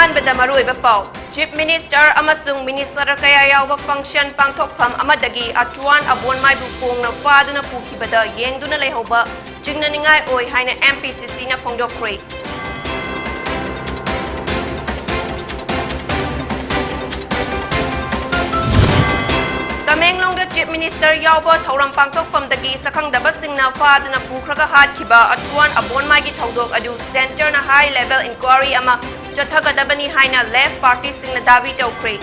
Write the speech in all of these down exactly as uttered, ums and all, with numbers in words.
ꯑꯍꯥꯟꯕꯗ ꯃꯔꯨꯑꯣꯏꯕ ꯄꯥꯎ꯫ Chief Minister ꯑꯃꯁꯨꯡ minister ꯀꯌꯥ ꯌꯥꯎꯕ function ꯄꯥꯡꯊꯣꯛꯐꯝ ꯑꯃꯗꯒꯤ ꯑꯊ꯭ꯋꯥꯟ ꯑꯕꯣꯟꯃꯥꯏꯕꯨ ꯐꯣꯡꯅ ꯐꯥꯗꯨꯅ ꯄꯨꯈꯤꯕꯗ ꯌꯦꯡꯗꯨꯅ ꯂꯩꯍꯧꯕ ꯆꯤꯡꯅꯅꯤꯡꯉꯥꯏ ꯑꯣꯏ ꯍꯥꯏꯅ M P C C ꯅ ꯐꯣꯡꯗꯣꯛꯈ꯭ꯔꯦ꯫ ꯇꯃꯦꯡꯂꯣꯡꯗ Chief Minister ꯌꯥꯎꯕ ꯊꯧꯔꯝ ꯄꯥꯡꯊꯣꯛꯐꯝꯗꯒꯤ ꯁꯛꯈꯪꯗꯕꯁꯤꯡꯅ ꯐꯥꯗꯨꯅ ꯄꯨꯈ꯭ꯔꯒ ꯍꯥꯠꯈꯤꯕ ꯑꯊ꯭ꯋꯥꯟ ꯑꯕꯣꯟꯃꯥꯏꯒꯤ ꯊꯧꯗꯣꯛ ꯑꯗꯨ centre ꯅ high level inquiry ꯑꯃ ꯆꯠꯊꯒꯗꯕꯅꯤ ꯍꯥꯏꯅ left party ꯁꯤꯡꯅ ꯗꯥꯕꯤ ꯇꯧꯈ꯭ꯔꯦ꯫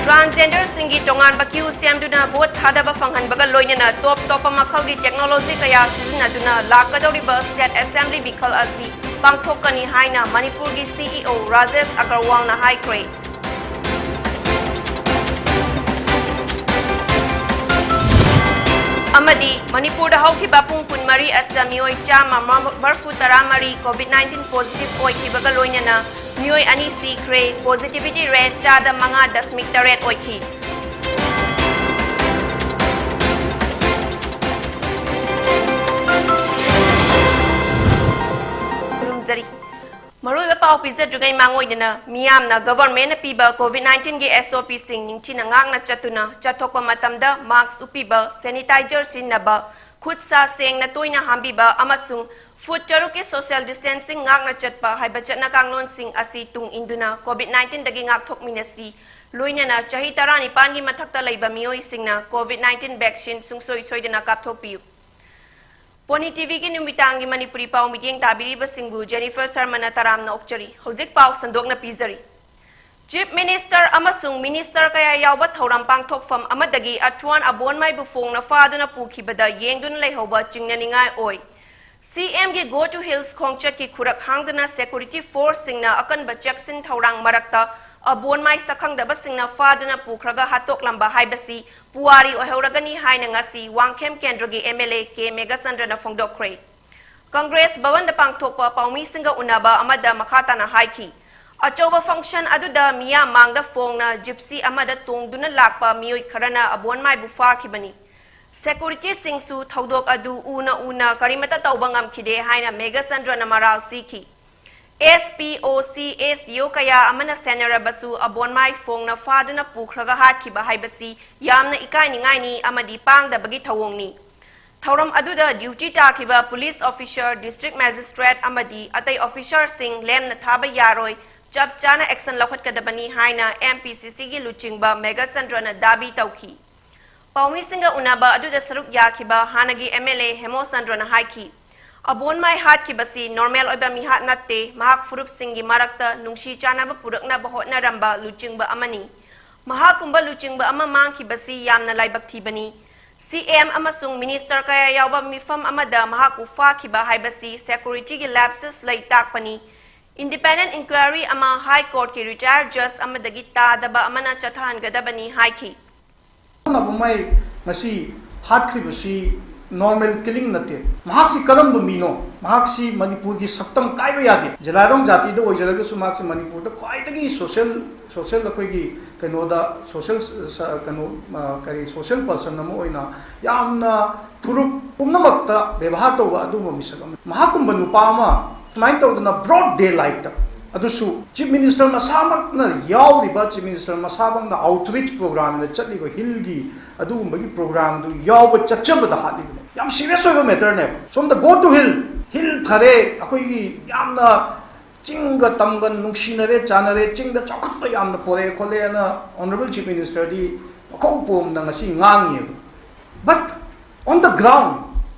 Transgender ꯁꯤꯡꯒꯤ ꯇꯣꯉꯥꯟꯕ queue ꯁꯦꯝꯗꯨꯅ vote ꯊꯥꯗꯕ ꯐꯪꯍꯟꯕꯒ ꯂꯣꯏꯅꯅ top ꯇꯣꯞꯄ ꯃꯈꯜꯒꯤ technology ꯀꯌꯥ ꯁꯤꯖꯤꯟꯅꯗꯨꯅ ꯂꯥꯛꯀꯗꯧꯔꯤꯕ state assembly ꯃꯤꯈꯜ ꯑꯁꯤ ꯄꯥꯡꯊꯣꯛꯀꯅꯤ ꯍꯥꯏꯅ ꯃꯅꯤꯄꯨꯔꯒꯤ C E O ꯔꯥꯖꯦꯁ ꯑꯒꯔꯋꯥꯜꯅ ꯍꯥꯏꯈ꯭ꯔꯦ꯫ ꯑꯃꯗꯤ ꯃꯅꯤꯄꯨꯔꯗ ꯍꯧꯈꯤꯕ ꯄꯨꯡ ꯀꯨꯟꯃꯔꯤ ꯑꯁꯤꯗ ꯃꯤꯑꯣꯏ ꯆꯥꯝꯃ ꯃꯔꯐꯨ ꯇꯔꯥ ꯃꯔꯤ COVID nineteen positive ꯑꯣꯏꯈꯤꯕꯒ ꯂꯣꯏꯅꯅ ꯃꯤꯑꯣꯏ ꯑꯅꯤ ꯁꯤꯈ꯭ꯔꯦ, positivity rate ꯆꯥꯗ ꯃꯉꯥ ꯗꯁꯃꯤꯛ ꯇꯔꯦꯠ ꯑꯣꯏꯈꯤ꯫ ꯈꯨꯔꯨꯝꯖꯔꯤ꯫ ꯃꯔꯨꯑꯣꯏꯕ ꯄꯥꯎ ꯄꯤꯖꯗ꯭ꯔꯤꯉꯩ ꯃꯥꯡꯑꯣꯏꯗꯅ ꯃꯤꯌꯥꯝꯅ government ꯅ ꯄꯤꯕ COVID nineteen ꯒꯤ S O P ꯁꯤꯡ ꯅꯤꯡꯊꯤꯅ ꯉꯥꯛꯅ ꯆꯠꯇꯨꯅ ꯆꯠꯊꯣꯛꯄ ꯃꯇꯝꯗ mask ꯎꯞꯄꯤꯕ, sanitizer ꯁꯤꯖꯤꯟꯅꯕ, ꯈꯨꯠ ꯁꯥ ꯁꯦꯡꯅ ꯇꯣꯏꯅ ꯍꯥꯝꯕꯤꯕ ꯑꯃꯁꯨꯡ foot ꯇꯔꯨꯛꯀꯤ social distancing ꯉꯥꯛꯅ ꯆꯠꯄ ꯍꯥꯏꯕ ꯆꯠꯅ ꯀꯥꯡꯂꯣꯟꯁꯤꯡ ꯑꯁꯤ ꯇꯨꯡ ꯏꯟꯗꯨꯅ COVID nineteen ꯗꯒꯤ ꯉꯥꯛꯊꯣꯛꯃꯤꯟꯅꯁꯤ꯫ ꯂꯣꯏꯅꯅ ꯆꯍꯤ ꯇꯔꯥꯅꯤꯄꯥꯟꯒꯤ ꯃꯊꯛꯇ ꯂꯩꯕ ꯃꯤꯑꯣꯏꯁꯤꯡꯅ COVID nineteen vaccine ꯁꯨꯡꯁꯣꯏ ꯁꯣꯏꯗꯅ ꯀꯥꯞꯊꯣꯛꯄꯤꯌꯨ꯫ Pony T V ꯒꯤ ꯅꯨꯃꯤꯗꯥꯡꯒꯤ ꯃꯅꯤꯄꯨꯔꯤ ꯄꯥꯎ ꯃꯤꯠꯌꯦꯡ ꯇꯥꯕꯤꯔꯤꯕꯁꯤꯡꯕꯨ Jennifer ꯁꯔꯃꯅ ꯇꯔꯥꯝꯅ ꯑꯣꯛꯆꯔꯤ꯫ ꯍꯧꯖꯤꯛ ꯄꯥꯎ ꯁꯟꯗꯣꯛꯅ ꯄꯤꯖꯔꯤ꯫ Chief Minister ꯑꯃꯁꯨꯡ minister ꯀꯌꯥ ꯌꯥꯎꯕ ꯊꯧꯔꯝ ꯄꯥꯡꯊꯣꯛꯐꯝ ꯑꯃꯗꯒꯤ ꯑꯊ꯭ꯋꯥꯟ ꯑꯕꯣꯟꯃꯥꯏꯕꯨ ꯐꯣꯡꯅ ꯐꯥꯗꯨꯅ ꯄꯨꯈꯤꯕꯗ ꯌꯦꯡꯗꯨꯅ ꯂꯩꯍꯧꯕ ꯆꯤꯡꯅꯅꯤꯡꯉꯥꯏ ꯑꯣꯏ꯫ C M ꯒꯤ Go to Hills ꯈꯣꯡꯆꯠꯀꯤ ꯈꯨꯔꯛ ꯍꯥꯡꯗꯨꯅ security force ꯁꯤꯡꯅ ꯑꯀꯟꯕ ꯆꯦꯛꯁꯤꯟ ꯊꯧꯔꯥꯡ ꯃꯔꯛꯇ ꯑꯕꯣꯟꯃꯥꯏ ꯁꯛꯈꯪꯗꯕꯁꯤꯡꯅ ꯐꯥꯗꯨꯅ ꯄꯨꯈ꯭ꯔꯒ ꯍꯥꯠꯇꯣꯛꯂꯝꯕ ꯍꯥꯏꯕꯁꯤ ꯄꯨꯋꯥꯔꯤ ꯑꯣꯏꯍꯧꯔꯒꯅꯤ ꯍꯥꯏꯅ ꯉꯁꯤ ꯋꯥꯡꯈꯦꯝ ꯀꯦꯟꯗ꯭ꯔꯒꯤ M L A K ꯃꯦꯘꯆꯟꯗ꯭ꯔꯅ ꯐꯣꯡꯗꯣꯛꯈ꯭ꯔꯦ꯫ Congress ꯚꯕꯟꯗ ꯄꯥꯡꯊꯣꯛꯄ ꯄꯥꯎꯃꯤꯁꯤꯡꯒ ꯎꯅꯕ ꯑꯃꯗ ꯃꯈꯥ ꯇꯥꯅ ꯍꯥꯏꯈꯤ, ꯑꯆꯧꯕ function ꯑꯗꯨꯗ ꯃꯤꯌꯥꯝ ꯃꯥꯡꯗ ꯐꯣꯡꯅ Gypsy ꯑꯃꯗ ꯇꯣꯡꯗꯨꯅ ꯂꯥꯛꯄ ꯃꯤꯑꯣꯏ ꯈꯔꯅ ꯑꯕꯣꯟꯃꯥꯏꯕꯨ ꯐꯥꯈꯤꯕꯅꯤ꯫ ꯁꯦꯀꯨꯔꯤꯇꯤꯁꯤꯡꯁꯨ ꯊꯧꯗꯣꯛ ꯑꯗꯨ ꯎꯅ ꯎꯅ ꯀꯔꯤꯃꯠꯇ ꯇꯧꯕ ꯉꯝꯈꯤꯗꯦ ꯍꯥꯏꯅ ꯃꯦꯘꯆꯟꯗ꯭ꯔꯅ ꯃꯔꯥꯜ ꯁꯤꯈꯤ꯫ ꯑꯦꯁ ꯄꯤ ꯑꯣ ꯁꯤ, ꯑꯦꯁ ꯗꯤ ꯑꯣ ꯀꯌꯥ ꯑꯃꯅ ꯁꯦꯟꯅꯔꯕꯁꯨ ꯑꯕꯣꯟꯃꯥꯏ ꯐꯣꯡꯅ ꯐꯥꯗꯨꯅ ꯄꯨꯈ꯭ꯔꯒ ꯍꯥꯠꯈꯤꯕ ꯍꯥꯏꯕꯁꯤ ꯌꯥꯝꯅ ꯏꯀꯥꯏꯅꯤꯡꯉꯥꯏꯅꯤ ꯑꯃꯗꯤ ꯄꯥꯡꯗꯕꯒꯤ ꯊꯧꯑꯣꯡꯅꯤ꯫ ꯊꯧꯔꯝ ꯑꯗꯨꯗ ꯗ꯭ꯌꯨꯇꯤ ꯇꯥꯈꯤꯕ ꯄꯨꯂꯤꯁ ꯑꯣꯐꯤꯁꯔ, ꯗꯤꯁꯇ꯭ꯔꯤꯛ ꯃꯦꯖꯤꯁꯇ꯭ꯔꯦꯠ ꯑꯃꯗꯤ ꯑꯇꯩ ꯑꯣꯐꯤꯁꯔꯁꯤꯡ ꯂꯦꯝꯅ ꯊꯥꯕ ꯌꯥꯔꯣꯏ, ꯆꯞ ꯆꯥꯅ ꯑꯦꯛꯁꯟ ꯂꯧꯈꯠꯀꯗꯕꯅꯤ ꯍꯥꯏꯅ ꯑꯦꯝ ꯄꯤ ꯁꯤ ꯁꯤꯒꯤ ꯂꯨꯆꯤꯡꯕ ꯃꯦꯘꯆꯟꯗ꯭ꯔꯅ ꯗꯥꯕꯤ ꯇꯧꯈꯤ꯫ ꯄꯥꯎꯃꯤꯁꯤꯡꯒ ꯎꯅꯕ ꯑꯗꯨꯗ ꯁꯔꯨꯛ ꯌꯥꯈꯤꯕ ꯍꯥꯟꯅꯒꯤ ꯑꯦꯝ ꯑꯦꯜ ꯑꯦ ꯍꯦꯃꯣꯆꯟꯗ꯭ꯔꯅ ꯍꯥꯏꯈꯤ, ꯑꯕꯣꯟꯃꯥꯏ ꯍꯥꯠꯈꯤꯕꯁꯤ ꯅꯣꯔꯃꯦꯜ ꯑꯣꯏꯕ ꯃꯤꯍꯥꯠ ꯅꯠꯇꯦ, ꯃꯍꯥꯛ ꯐꯨꯔꯨꯞꯁꯤꯡꯒꯤ ꯃꯔꯛꯇ ꯅꯨꯡꯁꯤ ꯆꯥꯟꯅꯕ ꯄꯨꯔꯛꯅꯕ ꯍꯣꯠꯅꯔꯝꯕ ꯂꯨꯆꯤꯡꯕ ꯑꯃꯅꯤ꯫ ꯃꯍꯥꯛꯀꯨꯝꯕ ꯂꯨꯆꯤꯡꯕ ꯑꯃ ꯃꯥꯡꯈꯤꯕꯁꯤ ꯌꯥꯝꯅ ꯂꯥꯏꯕꯛ ꯊꯤꯕꯅꯤ꯫ ꯁꯤ ꯑꯦꯝ ꯑꯃꯁꯨꯡ ꯃꯤꯅꯤꯁꯇꯔ ꯀꯌꯥ ꯌꯥꯎꯕ ꯃꯤꯐꯝ ꯑꯃꯗ ꯃꯍꯥꯛꯄꯨ ꯐꯥꯈꯤꯕ ꯍꯥꯏꯕꯁꯤ ꯁꯦꯀꯨꯔꯤꯇꯤꯒꯤ ꯂꯦꯞꯁꯦꯁ ꯂꯩ ꯇꯥꯛꯄꯅꯤ꯫ ꯏꯟꯗꯤꯄꯦꯟꯗꯦꯟ ꯏꯟꯀ꯭ꯋꯥꯏꯔꯤ ꯑꯃ ꯍꯥꯏ ꯀꯣꯔꯠꯀꯤ ꯔꯤꯇꯥꯌꯔ ꯖꯖ ꯑꯃꯗꯒꯤ ꯇꯥꯗꯕ ꯑꯃꯅ ꯆꯠꯊꯍꯟꯒꯗꯕꯅꯤ ꯍꯥꯏꯈꯤ꯫ ꯑꯕꯣꯟꯃꯥꯏ ꯉꯁꯤ ꯍꯥꯠꯈ꯭ꯔꯤꯕꯁꯤ ꯅꯣꯔꯃꯦꯜ ꯀꯤꯂꯤꯡ ꯅꯠꯇꯦ꯫ ꯃꯍꯥꯛꯁꯤ ꯀꯔꯝꯕ ꯃꯤꯅꯣ? ꯃꯍꯥꯛꯁꯤ ꯃꯅꯤꯄꯨꯔꯒꯤ ꯁꯛꯇꯝ ꯀꯥꯏꯕ ꯌꯥꯗꯦ꯫ ꯖꯦꯂꯥꯏꯔꯣꯡ ꯖꯥꯇꯤꯗ ꯑꯣꯏꯖꯔꯒꯁꯨ ꯃꯍꯥꯛꯁꯤ ꯃꯅꯤꯄꯨꯔꯗ ꯈ꯭ꯋꯥꯏꯗꯒꯤ ꯁꯣꯁꯦꯜ, ꯁꯣꯁꯦꯜ ꯑꯩꯈꯣꯏꯒꯤ ꯀꯩꯅꯣꯗ ꯁꯣꯁꯦꯜ ꯁ-, ꯀꯩꯅꯣ, ꯑ, ꯀꯔꯤ, ꯁꯣꯁꯦꯜ ꯄꯔꯁꯟ ꯑꯃ ꯑꯣꯏꯅ ꯌꯥꯝꯅ ꯐꯨꯔꯨꯞ ꯄꯨꯝꯅꯃꯛꯇ ꯕꯦꯕꯥꯔ ꯇꯧꯕ ꯑꯗꯨꯒꯨꯝꯕ ꯃꯤꯁꯛ ꯑꯃꯅꯤ꯫ ꯃꯍꯥꯛꯀꯨꯝꯕ ꯅꯨꯄꯥ ꯑꯃ ꯁꯨꯃꯥꯏꯅ ꯇꯧꯗꯅ ꯕ꯭ꯔꯣꯗ ꯗꯦ ꯂꯥꯏꯠꯇ, ꯑꯗꯨꯁꯨ ꯆꯤꯐ ꯃꯤꯅꯤꯁꯇꯔ ꯃꯁꯥꯃꯛꯅ ꯌꯥꯎꯔꯤꯕ, ꯆꯤꯐ ꯃꯤꯅꯤꯁꯇꯔ ꯃꯁꯥꯃꯛꯅ ꯑꯥꯎꯠꯔꯤꯆ ꯄ꯭ꯔꯣꯒ꯭ꯔꯥꯝꯗ ꯆꯠꯂꯤꯕ ꯍꯤꯜꯒꯤ ꯑꯗꯨꯒꯨꯝꯕꯒꯤ ꯄ꯭ꯔꯣꯒ꯭ꯔꯥꯝꯗꯨ ꯌꯥꯎꯕ ꯆꯠꯆꯕꯗ ꯍꯥꯠꯂꯤꯕꯅꯦ꯫ ꯌꯥꯝ ꯁꯤꯔꯤꯌꯁ ꯑꯣꯏꯕ ꯃꯦꯇꯔꯅꯦꯕ꯫ ꯁꯣꯝꯗ "Go to hill", ꯍꯤꯜ ꯐꯔꯦ, ꯑꯩꯈꯣꯏꯒꯤ ꯌꯥꯝꯅ ꯆꯤꯡꯒ ꯇꯝꯒ ꯅꯨꯡꯁꯤꯅꯔꯦ, ꯆꯥꯟꯅꯔꯦ, ꯆꯤꯡꯗ ꯆꯥꯎꯈꯠꯄ ꯌꯥꯝꯅ ꯄꯣꯔꯛꯑꯦ ꯈꯣꯠꯂꯦꯅ ꯑꯣꯅꯔꯦꯕꯜ ꯆꯤꯐ ꯃꯤꯅꯤꯁꯇꯔꯗꯤ ꯃꯈꯧ ꯄꯣꯝꯅ ꯉꯁꯤ ꯉꯥꯡꯉꯤꯑꯕ꯫ But on the ground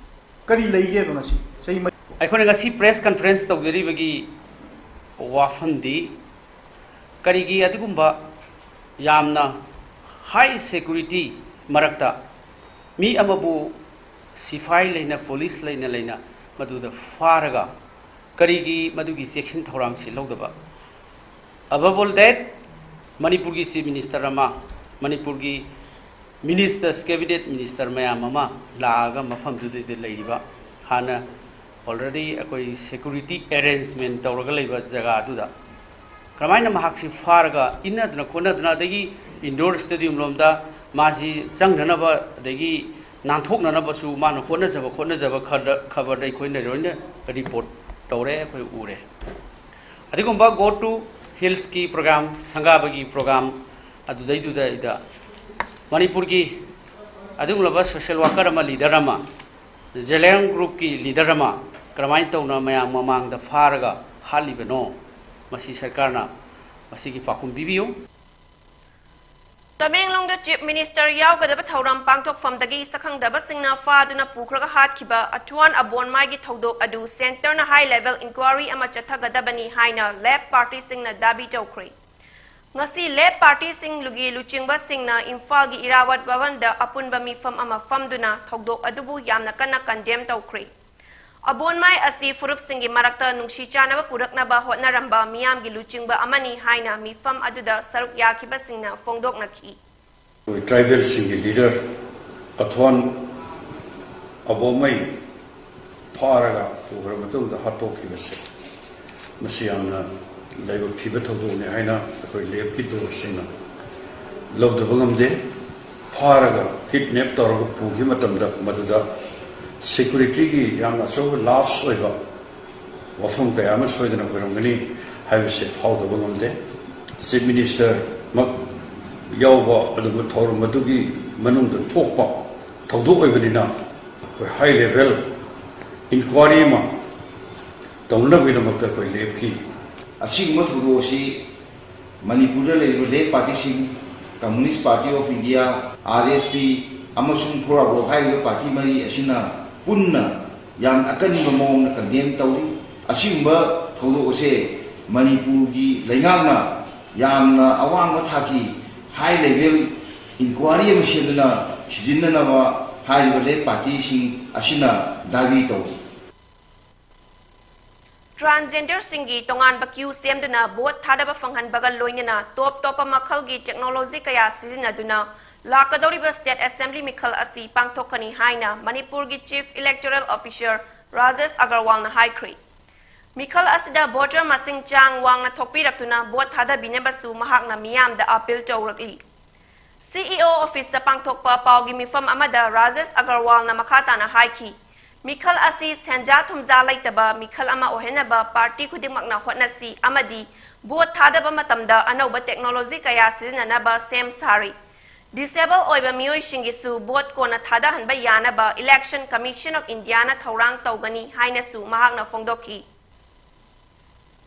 ꯀꯔꯤ ꯂꯩꯒꯦꯕ ꯉꯁꯤ ꯆꯍꯤ ꯃꯔꯤ? ꯑꯩꯈꯣꯏꯅ ꯉꯁꯤ ꯄ꯭ꯔꯦꯁ ꯀꯟꯐꯔꯦꯟꯁ ꯇꯧꯖꯔꯤꯕꯒꯤ ꯋꯥꯐꯝꯗꯤ, ꯀꯔꯤꯒꯤ ꯑꯗꯨꯒꯨꯝꯕ ꯌꯥꯝꯅ ꯍꯥꯏ ꯁꯦꯀꯨꯔꯤꯇꯤ ꯃꯔꯛꯇ ꯃꯤ ꯑꯃꯕꯨ ꯁꯤꯐꯥꯏ ꯂꯩꯅ, ꯄꯨꯂꯤꯁ ꯂꯩꯅ ꯂꯩꯅ ꯃꯗꯨꯗ ꯐꯥꯔꯒ ꯀꯔꯤꯒꯤ ꯃꯗꯨꯒꯤ ꯆꯦꯛꯁꯤꯟ ꯊꯧꯔꯥꯡꯁꯤ ꯂꯧꯗꯕ? Above all that, ꯃꯅꯤꯄꯨꯔꯒꯤ ꯆꯤꯐ ꯃꯤꯅꯤꯁꯇꯔ ꯑꯃ, ꯃꯅꯤꯄꯨꯔꯒꯤ ꯃꯤꯅꯤꯁꯇꯔꯁ, ꯀꯦꯕꯤꯅꯦꯠ ꯃꯤꯅꯤꯁꯇꯔ ꯃꯌꯥꯝ ꯑꯃ ꯂꯥꯛꯑꯒ ꯃꯐꯝꯗꯨꯗ ꯂꯩꯔꯤꯕ, ꯍꯥꯟꯅ already ꯑꯩꯈꯣꯏ ꯁꯦꯀꯨꯔꯤꯇꯤ ꯑꯦꯔꯦꯟꯖꯃꯦꯟ ꯇꯧꯔꯒ ꯂꯩꯕ ꯖꯒꯥꯗꯨꯗ ꯀꯔꯝꯍꯥꯏꯅ ꯃꯍꯥꯛꯁꯤ ꯐꯥꯔꯒ ꯏꯟꯅꯗꯅ ꯈꯣꯠꯅꯗꯅ, ꯑꯗꯒꯤ ꯏꯟꯗꯣꯔ ꯁ꯭ꯇꯦꯗꯤꯌꯝ ꯂꯣꯝꯗ ꯃꯥꯁꯤ ꯆꯪꯅꯅꯕ, ꯑꯗꯒꯤ ꯅꯥꯟꯊꯣꯛꯅꯅꯕꯁꯨ ꯃꯥꯅ ꯍꯣꯠꯅꯖꯕ ꯈꯣꯠꯅꯖꯕ ꯈꯔꯗ ꯈꯕꯔꯗ ꯑꯩꯈꯣꯏꯅ ꯂꯣꯏꯅ ꯔꯤꯄꯣꯔꯠ ꯇꯧꯔꯦ, ꯑꯩꯈꯣꯏ ꯎꯔꯦ꯫ ꯑꯗꯨꯒꯨꯝꯕ Go to Hillsꯀꯤ ꯄ꯭ꯔꯣꯒ꯭ꯔꯥꯝ, ꯁꯪꯒꯥꯕꯒꯤ ꯄ꯭ꯔꯣꯒ꯭ꯔꯥꯝ ꯑꯗꯨꯗꯩꯗꯨꯗ ꯃꯅꯤꯄꯨꯔꯒꯤ ꯑꯗꯨꯒꯨꯝꯂꯕ ꯁꯣꯁꯤꯌꯦꯜ ꯋꯥꯀꯔ ꯑꯃ, ꯂꯤꯗꯔ ꯑꯃ, ꯖꯦꯂꯦꯡ ꯒ꯭ꯔꯨꯞꯀꯤ ꯂꯤꯗꯔ ꯑꯃ ꯀꯔꯝꯍꯥꯏꯅ ꯇꯧꯅ ꯃꯌꯥꯝ ꯃꯃꯥꯡꯗ ꯐꯥꯔꯒ ꯍꯥꯠꯂꯤꯕꯅꯣ? ꯃꯁꯤ ꯁꯔꯀꯥꯔꯅ ꯃꯁꯤꯒꯤ ꯄꯥꯎꯈꯨꯝ ꯄꯤꯕꯤꯌꯨ꯫ ꯇꯃꯦꯡꯂꯣꯡꯗ Chief Minister ꯌꯥꯎꯒꯗꯕ ꯊꯧꯔꯝ ꯄꯥꯡꯊꯣꯛꯐꯝꯗꯒꯤ ꯁꯛꯈꯪꯗꯕꯁꯤꯡꯅ ꯐꯥꯗꯨꯅ ꯄꯨꯈ꯭ꯔꯒ ꯍꯥꯠꯈꯤꯕ ꯑꯊ꯭ꯋꯥꯟ ꯑꯕꯣꯟꯃꯥꯏꯒꯤ ꯊꯧꯗꯣꯛ ꯑꯗꯨ centreꯅ high level inquiry ꯑꯃ ꯆꯠꯊꯒꯗꯕꯅꯤ ꯍꯥꯏꯅ left partyꯁꯤꯡꯅ ꯗꯥꯕꯤ ꯇꯧꯈ꯭ꯔꯦ꯫ ꯉꯁꯤ left partyꯁꯤꯡꯒꯤ ꯂꯨꯆꯤꯡꯕꯁꯤꯡꯅ ꯏꯝꯐꯥꯜꯒꯤ ꯏꯔꯥꯋꯠ ꯚꯕꯟꯗ ꯑꯄꯨꯟꯕ ꯃꯤꯐꯝ ꯑꯃ ꯐꯝꯗꯨꯅ ꯊꯧꯗꯣꯛ ꯑꯗꯨꯕꯨ ꯌꯥꯝꯅ ꯀꯟꯅ condemn ꯇꯧꯈ꯭ꯔꯦ꯫ ꯑꯕꯣꯟꯃꯥꯏ ꯑꯁꯤ ꯐꯨꯔꯨꯞꯁꯤꯡꯒꯤ ꯃꯔꯛꯇ ꯅꯨꯡꯁꯤ ꯆꯥꯟꯅꯕ ꯄꯨꯔꯛꯅꯕ ꯍꯣꯠꯅꯔꯝꯕ ꯃꯤꯌꯥꯝꯒꯤ ꯂꯨꯆꯤꯡꯕ ꯑꯃꯅꯤ ꯍꯥꯏꯅ ꯃꯤꯐꯝ ꯑꯗꯨꯗ ꯁꯔꯨꯛ ꯌꯥꯈꯤꯕꯁꯤꯡꯅ ꯐꯣꯡꯗꯣꯛꯅꯈꯤ꯫ ꯑꯩꯈꯣꯏ tribalꯁꯤꯡꯒꯤ leader ꯑꯊ꯭ꯋꯥꯟ ꯑꯕꯣꯃꯩ ꯐꯥꯔꯒ ꯄꯨꯈ꯭ꯔ ꯃꯇꯨꯡꯗ ꯍꯥꯠꯇꯣꯛꯈꯤꯕꯁꯦ, ꯃꯁꯤ ꯌꯥꯝꯅ ꯂꯥꯏꯕꯛ ꯊꯤꯕ ꯊꯧꯗꯣꯛꯅꯤ ꯍꯥꯏꯅ ꯑꯩꯈꯣꯏ leftꯀꯤ ꯗꯣꯁꯁꯤꯡꯅ ꯂꯧꯗꯕ ꯉꯝꯗꯦ꯫ ꯐꯥꯔꯒ kidnap ꯇꯧꯔꯒ ꯄꯨꯈꯤꯕ ꯃꯇꯝꯗ ꯃꯗꯨꯗ securityꯒꯤ ꯌꯥꯝꯅ ꯑꯆꯧꯕ lapse ꯑꯣꯏꯕ ꯋꯥꯐꯝ ꯀꯌꯥ ꯑꯃ ꯁꯣꯏꯗꯅ ꯑꯣꯏꯔꯝꯒꯅꯤ ꯍꯥꯏꯕꯁꯦ ꯐꯥꯎꯗꯕ ꯉꯝꯗꯦ꯫ Chief Ministerꯃꯛ ꯌꯥꯎꯕ ꯑꯗꯨꯒꯨꯝꯕ ꯊꯧꯔꯝ ꯑꯗꯨꯒꯤ ꯃꯅꯨꯡꯗ ꯊꯣꯛꯄ ꯊꯧꯗꯣꯛ ꯑꯣꯏꯕꯅꯤꯅ, ꯑꯩꯈꯣꯏ high level inquiry ꯑꯃ ꯇꯧꯅꯅꯕꯒꯤꯗꯃꯛꯇ ꯑꯩꯈꯣꯏ ꯂꯦꯞꯈꯤ꯫ ꯑꯁꯤꯒꯨꯝꯕ ꯊꯧꯗꯣꯛ ꯑꯁꯤ ꯃꯅꯤꯄꯨꯔꯗ ꯂꯩꯔꯤꯕ left partyꯁꯤꯡ, Communist Party of India, RSP, ꯑꯃꯁꯨꯡ Forward Bloc ꯍꯥꯏꯔꯤꯕ party ꯃꯔꯤ ꯑꯁꯤꯅ ꯄꯨꯟꯅ ꯌꯥꯝꯅ ꯑꯀꯟꯕ ꯃꯑꯣꯡꯗ condemn ꯇꯧꯔꯤ꯫ ꯑꯁꯤꯒꯨꯝꯕ ꯊꯧꯗꯣꯛ ꯑꯁꯦ ꯃꯅꯤꯄꯨꯔꯒꯤ ꯂꯩꯉꯥꯛꯅ ꯌꯥꯝꯅ ꯑꯋꯥꯡꯕ ꯊꯥꯛꯀꯤ high level inquiry ꯑꯃ ꯁꯦꯝꯗꯨꯅ ꯊꯤꯖꯤꯟꯅꯅꯕ ꯍꯥꯏꯔꯤꯕ left partyꯁꯤꯡ ꯑꯁꯤꯅ ꯗꯥꯕꯤ ꯇꯧꯔꯤ꯫ Transgenderꯁꯤꯡꯒꯤ ꯇꯣꯉꯥꯟꯕ queue ꯁꯦꯝꯗꯨꯅ vote ꯊꯥꯗꯕ ꯐꯪꯍꯟꯕꯒ ꯂꯣꯏꯅꯅ ꯇꯣꯞ ꯇꯣꯞꯄ ꯃꯈꯜꯒꯤ technology ꯀꯌꯥ ꯁꯤꯖꯤꯟꯅꯗꯨꯅ ꯂꯥꯛꯀꯗꯧꯔꯤꯕ state assembly ꯃꯤꯈꯜ ꯑꯁꯤ ꯄꯥꯡꯊꯣꯛꯀꯅꯤ ꯍꯥꯏꯅ ꯃꯅꯤꯄꯨꯔꯒꯤ Chief Electoral Officer ꯔꯥꯖꯦꯁ ꯑꯒꯔꯋꯥꯜꯅ ꯍꯥꯏꯈ꯭ꯔꯦ꯫ ꯃꯤꯈꯜ ꯑꯁꯤꯗ voter ꯃꯁꯤꯡ ꯆꯥꯡ ꯋꯥꯡꯅ ꯊꯣꯛꯄꯤꯔꯛꯇꯨꯅ vote ꯊꯥꯗꯕꯤꯅꯕꯁꯨ ꯃꯍꯥꯛꯅ ꯃꯤꯌꯥꯝꯗ appeal ꯇꯧꯔꯛꯂꯤ꯫ CEO officeꯇ ꯄꯥꯡꯊꯣꯛꯄ ꯄꯥꯎꯒꯤ ꯃꯤꯐꯝ ꯑꯃꯗ ꯔꯥꯖꯦꯁ ꯑꯒꯔꯋꯥꯜꯅ ꯃꯈꯥ ꯇꯥꯅ ꯍꯥꯏꯈꯤ, ꯃꯤꯈꯜ ꯑꯁꯤ ꯁꯦꯟꯖꯥ ꯊꯨꯝꯖꯥ ꯂꯩꯇꯕ ꯃꯤꯈꯜ ꯑꯃ ꯑꯣꯏꯍꯟꯅꯕ ꯄꯥꯔꯇꯤ ꯈꯨꯗꯤꯡꯃꯛꯅ ꯍꯣꯠꯅꯁꯤ ꯑꯃꯗꯤ ꯚꯣꯠ ꯊꯥꯗꯕ ꯃꯇꯝꯗ ꯑꯅꯧꯕ ꯇꯦꯛꯅꯣꯂꯣꯖꯤ ꯀꯌꯥ ꯁꯤꯖꯤꯟꯅꯅꯕ ꯁꯦꯝ ꯁꯥꯔꯤ꯫ Disable ꯑꯣꯏꯕ ꯃꯤꯑꯣꯏꯁꯤꯡꯒꯤꯁꯨ ꯚꯣꯠ ꯀꯣꯟꯅ ꯊꯥꯗꯍꯟꯕ ꯌꯥꯅꯕ Election Commission of Indiaꯅ ꯊꯧꯔꯥꯡ ꯇꯧꯒꯅꯤ ꯍꯥꯏꯅꯁꯨ ꯃꯍꯥꯛꯅ ꯐꯣꯡꯗꯣꯛꯈꯤ꯫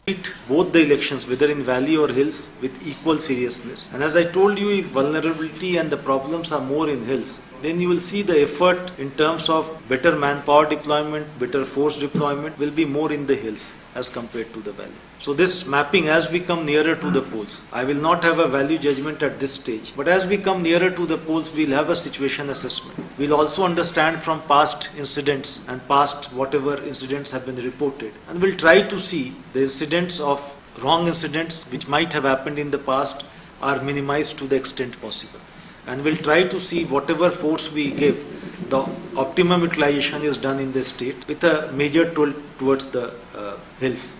Treat both the elections, whether in valley or hills, with equal seriousness. And as I told you, if vulnerability and the problems are more in hills, then you will see the effort in terms of better manpower deployment, better force deployment will be more in the hills as compared to the valley. So this mapping, as we come nearer to the polls, I will not have a value judgment at this stage, but as we come nearer to the polls, we'll have a situation assessment. We'll also understand from past incidents and past whatever incidents have been reported, and we'll try to see the incidents of wrong incidents which might have happened in the past are minimized to the extent possible. And we'll try to see whatever force we give, the optimum utilization is done in the state with a major tilt towards the uh, hills.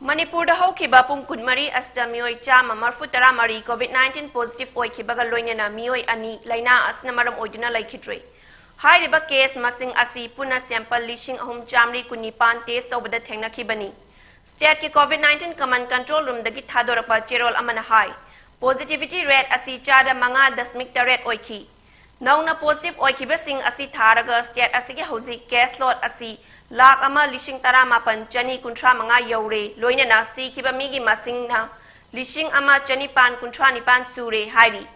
ꯃꯅꯤꯄꯨꯔꯗ ꯍꯧꯈꯤꯕ ꯄꯨꯡ ꯀꯨꯟꯃꯔꯤ ꯑꯁꯤꯗ ꯃꯤꯑꯣꯏ ꯆꯥꯝꯃ ꯃꯔꯤꯐꯨ ꯇꯔꯥꯃꯔꯤ COVID nineteen positive ꯑꯣꯏꯈꯤꯕꯒ ꯂꯣꯏꯅꯅ ꯃꯤꯑꯣꯏ ꯑꯅꯤ ꯂꯥꯏꯅꯥ ꯑꯁꯤꯅ ꯃꯔꯝ ꯑꯣꯏꯗꯨꯅ ꯂꯩꯈꯤꯗ꯭ꯔꯦ꯫ ꯍꯥꯏꯔꯤꯕ case ꯃꯁꯤꯡ ꯑꯁꯤ ꯄꯨꯟꯅ sample ꯂꯤꯁꯤꯡ ꯑꯍꯨꯝ ꯆꯥꯃꯔꯤ ꯀꯨꯟꯅꯤꯄꯥꯟ test ꯇꯧꯕꯗ ꯊꯦꯡꯅꯈꯤꯕꯅꯤ꯫ Stateꯀꯤ COVID nineteen command control roomꯗꯒꯤ ꯊꯥꯗꯣꯔꯛꯄ ꯆꯦꯔꯣꯜ ꯑꯃꯅ ꯍꯥꯏ, positivity rate ꯑꯁꯤ ꯆꯥꯗ ꯃꯉꯥ ꯗꯁꯃꯤꯛ ꯇꯔꯦꯠ ꯑꯣꯏꯈꯤ꯫ ꯅꯧꯅ positive ꯑꯣꯏꯈꯤꯕꯁꯤꯡ ꯑꯁꯤ ꯊꯥꯔꯒ state ꯑꯁꯤꯒꯤ ꯍꯧꯖꯤꯛ case load ꯑꯁꯤ ꯂꯥꯈ ꯑꯃ ꯂꯤꯁꯤꯡ ꯇꯔꯥꯃꯥꯄꯟ ꯆꯅꯤ ꯀꯨꯟꯊ꯭ꯔꯥ ꯃꯉꯥ ꯌꯧꯔꯦ, ꯂꯣꯏꯅꯅ ꯁꯤꯈꯤꯕ ꯃꯤꯒꯤ ꯃꯁꯤꯡꯅ ꯂꯤꯁꯤꯡ ꯑꯃ ꯆꯅꯤꯄꯥꯟ ꯀꯨꯟꯊ꯭ꯔꯥ ꯅꯤꯄꯥꯟ ꯁꯨꯔꯦ ꯍꯥꯏꯔꯤ꯫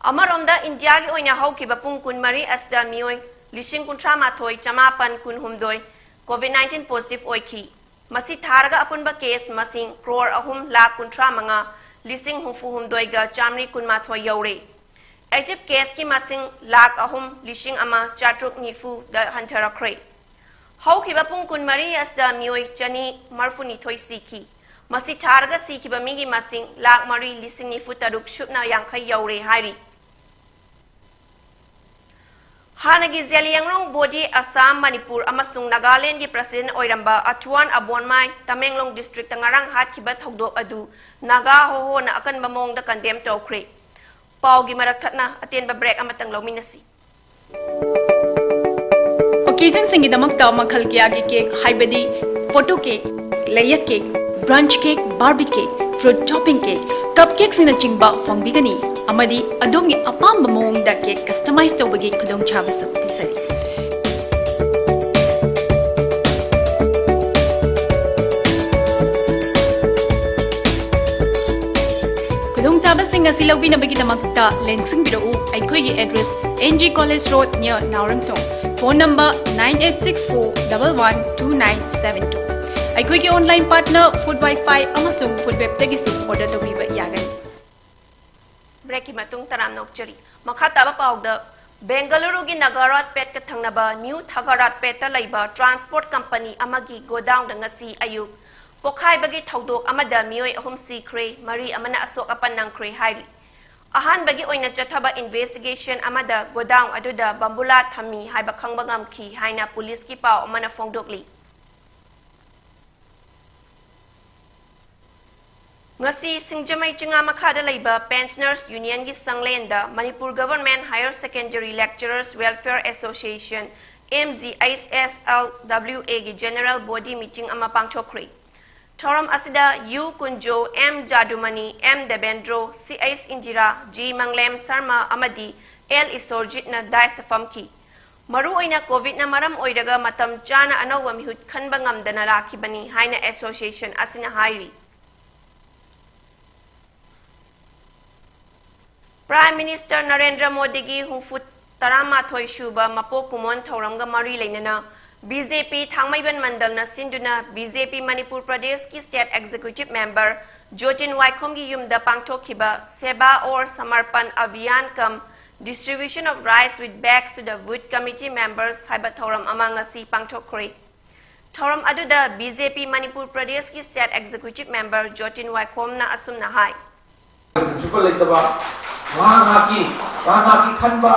ꯑꯃꯔꯣꯝꯗ ꯏꯟꯗꯤꯌꯥꯒꯤ ꯑꯣꯏꯅ ꯍꯧꯈꯤꯕ ꯄꯨꯡ ꯀꯨꯟꯃꯔꯤ ꯑꯁꯤꯗ ꯃꯤꯑꯣꯏ ꯂꯤꯁꯤꯡ ꯀꯨꯟꯊ꯭ꯔꯥ ꯃꯥꯊꯣꯏ ꯆꯃꯥꯄꯟ ꯀꯨꯟꯍꯨꯝꯗꯣꯏ COVID nineteen positive ꯑꯣꯏꯈꯤ꯫ ꯃꯁꯤ ꯊꯥꯔꯒ ꯑꯄꯨꯟꯕ case ꯃꯁꯤꯡ ꯀ꯭ꯔꯣꯔ ꯑꯍꯨꯝ ꯂꯥꯈ ꯀꯨꯟꯊ꯭ꯔꯥ ꯃꯉꯥ ꯂꯤꯁꯤꯡ ꯍꯨꯝꯐꯨ ꯍꯨꯝꯗꯣꯏꯒ ꯆꯥꯃꯔꯤ ꯀꯨꯟꯃꯥꯊꯣꯏ ꯌꯧꯔꯦ꯫ Active caseꯀꯤ ꯃꯁꯤꯡ ꯂꯥꯈ ꯑꯍꯨꯝ ꯂꯤꯁꯤꯡ ꯑꯃ ꯆꯥꯇ꯭ꯔꯨꯛ ꯅꯤꯐꯨꯗ ꯍꯟꯊꯔꯛꯈ꯭ꯔꯦ꯫ ꯍꯧꯈꯤꯕ ꯄꯨꯡ ꯀꯨꯟꯃꯔꯤ ꯑꯁꯤꯗ ꯃꯤꯑꯣꯏ ꯆꯅꯤ ꯃꯔꯤꯐꯨꯅꯤꯊꯣꯏ ꯁꯤꯈꯤ꯫ ꯃꯁꯤ ꯊꯥꯔꯒ ꯁꯤꯈꯤꯕ ꯃꯤꯒꯤ ꯃꯁꯤꯡ ꯂꯥꯈ ꯃꯔꯤ ꯂꯤꯁꯤꯡ ꯅꯤꯐꯨ ꯇꯔꯨꯛ ꯁꯨꯞꯅ ꯌꯥꯡꯈꯩ ꯌꯧꯔꯦ ꯍꯥꯏꯔꯤ꯫ ꯍꯥꯟꯅꯒꯤ ꯖꯦꯂꯤꯌꯥꯡꯔꯣꯡ ꯕꯣꯗꯤ, ꯑꯁꯥꯝ, ꯃꯅꯤꯄꯨꯔ ꯑꯃꯁꯨꯡ ꯅꯥꯒꯥꯂꯦꯟꯒꯤ ꯄ꯭ꯔꯁꯤꯗꯦꯟ ꯑꯣꯏꯔꯝꯕ ꯑꯊꯨꯋꯥꯟ ꯑꯕꯣꯟꯃꯥꯏ, ꯇꯃꯦꯡꯂꯣꯡ ꯗꯤꯁꯇ꯭ꯔꯤꯛꯇ ꯉꯔꯥꯡ ꯍꯥꯠꯈꯤꯕ ꯊꯧꯗꯣꯛ ꯑꯗꯨ ꯅꯥꯒꯥ ꯍꯣꯍꯣꯅ ꯑꯀꯟꯕ ꯃꯑꯣꯡꯗ ꯀꯟꯗꯦꯝ ꯇꯧꯈ꯭ꯔꯦ꯫ ꯄꯥꯎꯒꯤ ꯃꯔꯛ ꯊꯠꯅ ꯑꯇꯦꯟꯕ ꯕ꯭ꯔꯦꯛ ꯑꯃꯇꯪ ꯂꯧꯃꯤꯟꯅꯁꯤ꯫ ꯑꯣꯀꯦꯖꯟꯁꯤꯡꯒꯤꯗꯃꯛꯇ ꯃꯈꯜ ꯀꯌꯥꯒꯤ ꯀꯦꯛ, ꯍꯥꯏꯕꯗꯤ photo cake, layer cake, brunch cake, Barbie cake, fruit topping cake, cup ꯀꯦꯛꯁꯤꯡꯅꯆꯤꯡꯕ ꯐꯪꯕꯤꯒꯅꯤ, ꯑꯃꯗꯤ ꯑꯗꯣꯝꯒꯤ ꯑꯄꯥꯝꯕ ꯃꯑꯣꯡꯗ ꯀꯦꯛ ꯀꯁꯇꯃꯥꯏꯖ ꯇꯧꯕꯒꯤ ꯈꯨꯗꯣꯡꯆꯥꯕꯁꯨ ꯄꯤꯖꯔꯤ꯫ ꯈꯨꯗꯣꯡꯆꯥꯕꯁꯤꯡ ꯑꯁꯤ ꯂꯧꯕꯤꯅꯕꯒꯤꯗꯃꯛꯇ ꯂꯦꯡꯁꯤꯟꯕꯤꯔꯛꯎ꯫ ꯑꯩꯈꯣꯏꯒꯤ address, N G College Road, near ꯅꯥꯎꯔꯦꯝꯊꯣꯡ꯫ Phone number nine eight six four double one two nine seven two꯫ ꯑꯩꯈꯣꯏꯒꯤ online partner Food Wi-Fi ꯑꯃꯁꯨꯡ Food Webꯇꯒꯤꯁꯨ order ꯇꯧꯕꯤꯕ ꯌꯥꯒꯅꯤ꯫ ꯕ꯭ꯔꯦꯛꯀꯤ ꯃꯇꯨꯡ ꯇꯔꯥꯝꯅ ꯑꯣꯛꯆꯔꯤ꯫ ꯃꯈꯥ ꯇꯥꯕ ꯄꯥꯎꯗ, ꯕꯦꯡꯒꯂꯨꯔꯨꯒꯤ ꯅꯥꯒꯥꯔꯥꯠꯄꯦꯠꯀ ꯊꯪꯅꯕ ꯅ꯭ꯌꯨ ꯊꯥꯒꯥꯔꯥꯠꯄꯦꯠꯇ ꯂꯩꯕ ꯇ꯭ꯔꯥꯟꯁꯄꯣꯔꯠ ꯀꯝꯄꯅꯤ ꯑꯃꯒꯤ ꯒꯣꯗꯥꯎꯟꯗ ꯉꯁꯤ ꯑꯌꯨꯛ ꯄꯣꯈꯥꯏꯕꯒꯤ ꯊꯧꯗꯣꯛ ꯑꯃꯗ ꯃꯤꯑꯣꯏ ꯑꯍꯨꯝ ꯁꯤꯈ꯭ꯔꯦ, ꯃꯔꯤ ꯑꯃꯅ ꯑꯁꯣꯛ ꯑꯄꯟ ꯅꯪꯈ꯭ꯔꯦ ꯍꯥꯏꯔꯤ꯫ ꯑꯍꯥꯟꯕꯒꯤ ꯑꯣꯏꯅ ꯆꯠꯊꯕ ꯏꯟꯚꯦꯁꯇꯤꯒꯦꯁꯟ ꯑꯃꯗ ꯒꯣꯗꯥꯎꯟ ꯑꯗꯨꯗ ꯕꯝꯕꯨꯂꯥ ꯊꯝꯃꯤ ꯍꯥꯏꯕ ꯈꯪꯕ ꯉꯝꯈꯤ ꯍꯥꯏꯅ ꯄꯨꯂꯤꯁꯀꯤ ꯄꯥꯎ ꯑꯃꯅ ꯐꯣꯡꯗꯣꯛꯂꯤ꯫ ꯉꯁꯤ ꯁꯤꯡꯖꯃꯩ ꯆꯤꯉꯥ ꯃꯈꯥꯗ ꯂꯩꯕ Pensioners Unionꯒꯤ ꯁꯪꯂꯦꯟꯗ Manipur Government Higher Secondary Lecturers Welfare Association, M G H S L W Aꯒꯤ General Body Meeting ꯑꯃ ꯄꯥꯡꯊꯣꯛꯈ꯭ꯔꯦ꯫ ꯊꯧꯔꯝ ꯑꯁꯤꯗ U Kunjo, M ꯖꯥꯗꯨꯃꯅꯤ, M Devendro, C H Indira, G ꯃꯪꯂꯦꯝ Sharma ꯑꯃꯗꯤ L ꯏꯁꯣꯔꯖꯤꯠꯅ dais ꯐꯝꯈꯤ꯫ ꯃꯔꯨꯑꯣꯏꯅ COVIDꯅ ꯃꯔꯝ ꯑꯣꯏꯔꯒ ꯃꯇꯝ ꯆꯥꯅ ꯑꯅꯧꯕ ꯃꯤꯍꯨꯠ ꯈꯟꯕ ꯉꯝꯗꯅ ꯂꯥꯛꯈꯤꯕꯅꯤ ꯍꯥꯏꯅ association ꯑꯁꯤꯅ ꯍꯥꯏꯔꯤ꯫ Prime Minister ꯅꯔꯦꯟꯗ꯭ꯔ ꯃꯣꯗꯤꯒꯤ ꯍꯨꯝꯐꯨ ꯇꯔꯥꯃꯥꯊꯣꯏ ꯁꯨꯕ ꯃꯄꯣꯛ ꯀꯨꯝꯑꯣꯟ ꯊꯧꯔꯝꯒ ꯃꯔꯤ ꯂꯩꯅꯅ BJP ꯊꯥꯡꯃꯩꯕꯟ ꯃꯟꯗꯜꯅ ꯁꯤꯟꯗꯨꯅ BJP ꯃꯅꯤꯄꯨꯔ ꯄ꯭ꯔꯗꯦꯁꯀꯤ State Executive Member ꯖꯣꯇꯤꯟ ꯋꯥꯏꯈꯣꯝꯒꯤ ꯌꯨꯝꯗ ꯄꯥꯡꯊꯣꯛꯈꯤꯕ Seva aur Samarpan Abhiyan cum Distribution of Rice with Bags to the Booth Committee Members ꯍꯥꯏꯕ ꯊꯧꯔꯝ ꯑꯃ ꯉꯁꯤ ꯄꯥꯡꯊꯣꯛꯈ꯭ꯔꯦ꯫ ꯊꯧꯔꯝ ꯑꯗꯨꯗ BJP ꯃꯅꯤꯄꯨꯔ ꯄ꯭ꯔꯗꯦꯁꯀꯤ State Executive Member ꯖꯣꯇꯤꯟ ꯋꯥꯏꯈꯣꯝꯅ ꯑꯁꯨꯝꯅ ꯍꯥꯏ꯫ ꯄ꯭ꯔꯤꯟꯁꯤꯄꯜ ꯂꯩꯇꯕ, ꯉꯥꯏꯍꯥꯛ ꯉꯥꯏꯍꯥꯛꯀꯤ, ꯉꯥꯏꯍꯥꯛ ꯉꯥꯏꯍꯥꯛꯀꯤ ꯈꯟꯕ,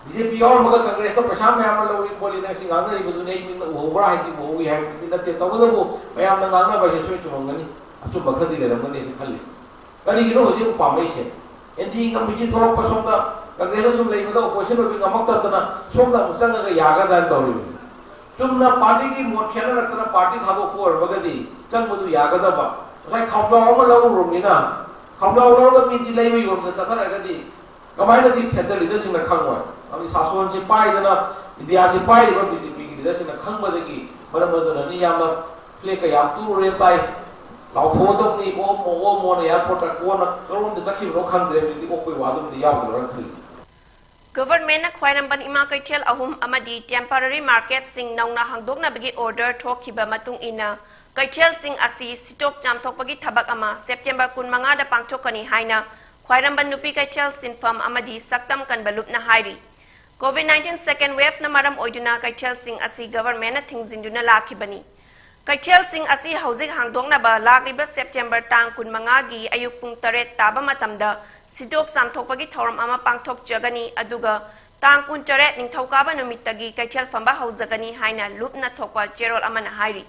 ꯕꯤ ꯖꯦ ꯄꯤ ꯌꯥꯎꯔꯝꯃꯒ ꯀꯪꯒ꯭ꯔꯦꯁꯇ ꯄꯩꯁꯥ ꯃꯌꯥꯝ ꯑꯃ ꯂꯧꯔꯤ ꯈꯣꯠꯂꯤ ꯅꯪ ꯁꯤ ꯉꯥꯡꯅꯔꯤꯕꯗꯨꯅꯦ, ꯑꯩ ꯃꯤꯠꯅ ꯎꯍꯧꯕ꯭ꯔꯥ ꯍꯥꯏꯗꯤ ꯎꯍꯧꯏ ꯍꯥꯏꯕꯗꯤ ꯅꯠꯇꯦ꯫ ꯇꯧꯕꯇꯕꯨ ꯃꯌꯥꯝꯅ ꯉꯥꯡꯅꯕ ꯍꯥꯏꯁꯦ ꯁꯣꯏ ꯆꯨꯝꯃꯝꯒꯅꯤ, ꯑꯆꯨꯝꯕ ꯈꯔꯗꯤ ꯂꯩꯔꯝꯒꯅꯤ ꯍꯥꯏꯁꯦ ꯈꯜꯂꯤ꯫ ꯀꯔꯤꯒꯤꯅꯣ ꯍꯧꯖꯤꯛ ꯑꯃꯨꯛ ꯄꯥꯝꯃꯛꯏꯁꯦ? ꯑꯦꯟ ꯗꯤ ꯑꯦ ꯉꯝꯕꯤꯁꯤ ꯊꯣꯛꯂꯛꯄ ꯁꯣꯝꯗ ꯀꯪꯒ꯭ꯔꯦꯁꯇ ꯁꯨꯝ ꯂꯩꯕꯗ ꯑꯣꯄꯣꯖꯤꯁꯟ ꯑꯣꯏꯕꯤ ꯉꯝꯃꯛꯇꯗꯅ ꯁꯣꯝꯗ ꯑꯃꯨꯛ ꯆꯪꯉꯒ ꯌꯥꯒꯗ꯭ꯔꯥꯅ ꯇꯧꯔꯤꯕꯅꯤ꯫ ꯆꯨꯝꯅ ꯄꯥꯔꯇꯤꯒꯤ ꯃꯣꯠ ꯈꯦꯠꯅꯔꯛꯇꯅ ꯄꯥꯔꯇꯤ ꯊꯥꯗꯣꯛꯄ ꯑꯣꯏꯔꯝꯃꯒꯗꯤ ꯆꯪꯕꯗꯨ ꯌꯥꯒꯗꯕ꯫ ꯉꯁꯥꯏ ꯈꯥꯎꯖꯥꯎ ꯑꯃ ꯂꯧꯔꯨꯔꯕꯅꯤꯅ, ꯈꯥꯎꯖꯥꯎ ꯂꯧꯔꯒ ꯃꯤꯗꯤ ꯂꯩꯕ ꯌꯣꯟꯕ ꯆꯠꯊꯔꯒꯗꯤ ꯀꯃꯥꯏꯅꯗꯤ ꯁꯦꯟꯇꯔ ꯂꯤꯗꯔꯁꯤꯡꯅ ꯈꯪꯉꯣꯏ? ꯑꯗꯨꯗꯤ ꯁꯥꯁꯣꯟꯁꯤ ꯄꯥꯏꯗꯅ, ꯏꯟꯗꯤꯌꯥꯁꯤ ꯄꯥꯏꯔꯤꯕ ꯕꯤ ꯖꯦ ꯄꯤꯒꯤ ꯂꯤꯗꯔꯁꯤꯡꯅ ꯈꯪꯕꯗꯒꯤ ꯃꯔꯝ ꯑꯗꯨꯅꯅꯤ ꯌꯥꯝꯅ ꯐ꯭ꯂꯦꯛꯀ ꯌꯥꯝ ꯇꯨꯔꯦ ꯇꯥꯏ, ꯂꯥꯎꯊꯣꯛꯑꯗꯧꯅꯤ, ꯑꯣꯝꯃꯣ ꯑꯣꯝꯃꯣꯅ ꯑꯦꯌꯥꯔꯄꯣꯔꯠꯇ ꯀꯣꯟꯅ ꯀꯔꯣꯝꯗ ꯆꯠꯈꯤꯕꯅꯣ ꯈꯪꯗ꯭ꯔꯦ꯫ ꯍꯧꯖꯤꯛꯇꯤ ꯑꯣꯛꯄꯩ ꯋꯥꯗꯨꯝꯗꯤ ꯌꯥꯎꯗ꯭ꯔꯥꯅ ꯈꯜꯂꯤ꯫ ꯒꯚꯔꯟꯃꯦꯟꯠꯅ ꯈ꯭ꯋꯥꯏꯔꯝꯕꯟ ꯏꯃꯥ ꯀꯩꯊꯦꯜ ꯑꯍꯨꯝ ꯑꯃꯗꯤ ꯇꯦꯝꯄꯔꯔꯤ ꯃꯥꯔꯀꯦꯠꯁꯤꯡ ꯅꯧꯅ ꯍꯥꯡꯗꯣꯛꯅꯕꯒꯤ ꯑꯣꯔꯗꯔ ꯊꯣꯛꯈꯤꯕ ꯃꯇꯨꯡ ꯏꯟꯅ ꯀꯩꯊꯦꯜꯁꯤꯡ ꯑꯁꯤ ꯁꯤꯠꯇꯣꯛ ꯆꯥꯝꯊꯣꯛꯄꯒꯤ ꯊꯕꯛ ꯑꯃ ꯁꯦꯞꯇꯦꯝꯕꯔ ꯀꯨꯟꯃꯉꯥꯗ ꯄꯥꯡꯊꯣꯛꯀꯅꯤ ꯍꯥꯏꯅ ꯈ꯭ꯋꯥꯏꯔꯝꯕꯟ ꯅꯨꯄꯤ ꯀꯩꯊꯦꯜ ꯁꯤꯟꯐꯝ ꯑꯃꯗꯤ ꯁꯛꯇꯝ ꯀꯟꯕ ꯂꯨꯞꯅ ꯍꯥꯏꯔꯤ꯫ ꯀꯣꯚꯤꯗ ꯅꯥꯏꯟꯇꯤꯟ ꯁꯦꯀꯦꯟ ꯋꯦꯚꯅ ꯃꯔꯝ ꯑꯣꯏꯗꯨꯅ ꯀꯩꯊꯦꯜꯁꯤꯡ ꯑꯁꯤ ꯒꯚꯔꯟꯃꯦꯟꯠꯅ ꯊꯤꯡꯖꯤꯟꯗꯨꯅ ꯂꯥꯛꯈꯤꯕꯅꯤ꯫ ꯀꯩꯊꯦꯜꯁꯤꯡ ꯑꯁꯤ ꯍꯧꯖꯤꯛ ꯍꯥꯡꯗꯣꯛꯅꯕ ꯂꯥꯛꯂꯤꯕ ꯁꯦꯞꯇꯦꯝꯕꯔ ꯇꯥꯡ ꯀꯨꯟꯃꯉꯥꯒꯤ ꯑꯌꯨꯛ ꯄꯨꯡ ꯇꯔꯦꯠ ꯇꯥꯕ ꯃꯇꯝꯗ ꯁꯤꯠꯇꯣꯛ ꯆꯥꯝꯊꯣꯛꯄꯒꯤ ꯊꯧꯔꯝ ꯑꯃ ꯄꯥꯡꯊꯣꯛꯆꯒꯅꯤ, ꯑꯗꯨꯒ ꯇꯥꯡ ꯀꯨꯟꯇꯔꯦꯠ ꯅꯤꯡꯊꯧꯀꯥꯕ ꯅꯨꯃꯤꯠꯇꯒꯤ ꯀꯩꯊꯦꯜ ꯐꯝꯕ ꯍꯧꯖꯒꯅꯤ ꯍꯥꯏꯅ ꯂꯨꯞꯅ ꯊꯣꯛꯄ ꯆꯦꯔꯣꯜ ꯑꯃꯅ ꯍꯥꯏꯔꯤ꯫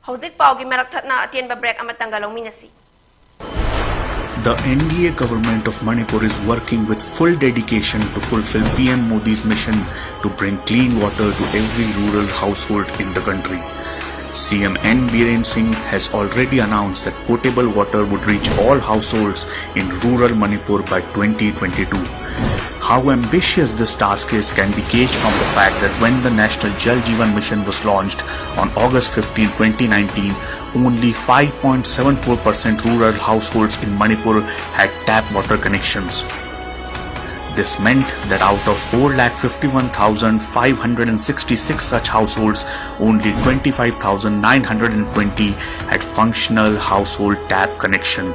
ꯍꯧꯖꯤꯛ ꯄꯥꯎꯒꯤ ꯃꯔꯛ ꯊꯠꯅ ꯑꯇꯦꯟꯕ break ꯑꯃꯇꯪꯒ ꯂꯧꯃꯤꯟꯅꯁꯤ꯫ The N D A government of Manipur is working with full dedication to fulfill P M Modi's mission to bring clean water to every rural household in the country. C M N Biren Singh has already announced that potable water would reach all households in rural Manipur by twenty twenty-two. How ambitious this task is can be gauged from the fact that when the National Jal Jeevan Mission was launched on August fifteenth, twenty nineteen, only five point seven four percent rural households in Manipur had tap water connections. This meant that out of four lakh fifty-one thousand five hundred and sixty-six such households, only twenty-five thousand nine hundred and twenty had functional household tap connection.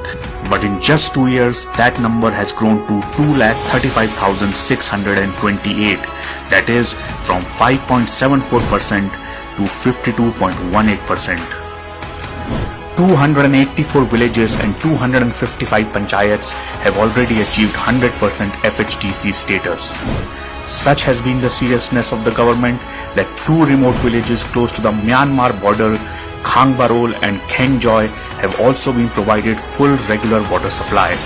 But in just two years, that number has grown to two lakh thirty-five thousand six hundred and twenty-eight, that is, from five point seven four percent to fifty-two point one eight percent. Two hundred and eighty-four villages and two hundred and fifty-five panchayats have already achieved hundred percent F H D C status. Such has been the seriousness of the government that two remote villages close to the Myanmar border, Khangbarol and Khengjoi, have also been provided full regular water supply.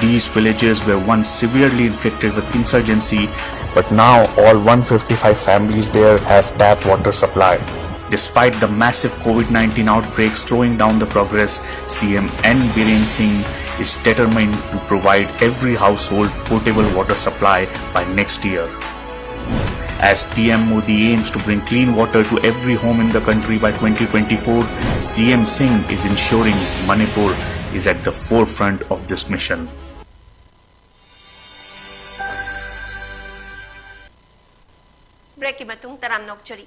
These villages were once severely inflicted with insurgency, but now all one fifty-five families there have tap water supply. Despite the massive COVID nineteen outbreak slowing down the progress, C M N Biren Singh is determined to provide every household potable water supply by next year. As P M Modi aims to bring clean water to every home in the country by twenty twenty-four, C M Singh is ensuring Manipur is at the forefront of this mission. ꯕ꯭ꯔꯦꯛꯀꯤ ꯃꯇꯨꯡ ꯇꯔꯥꯝꯅ ꯑꯣꯛꯆꯔꯤ꯫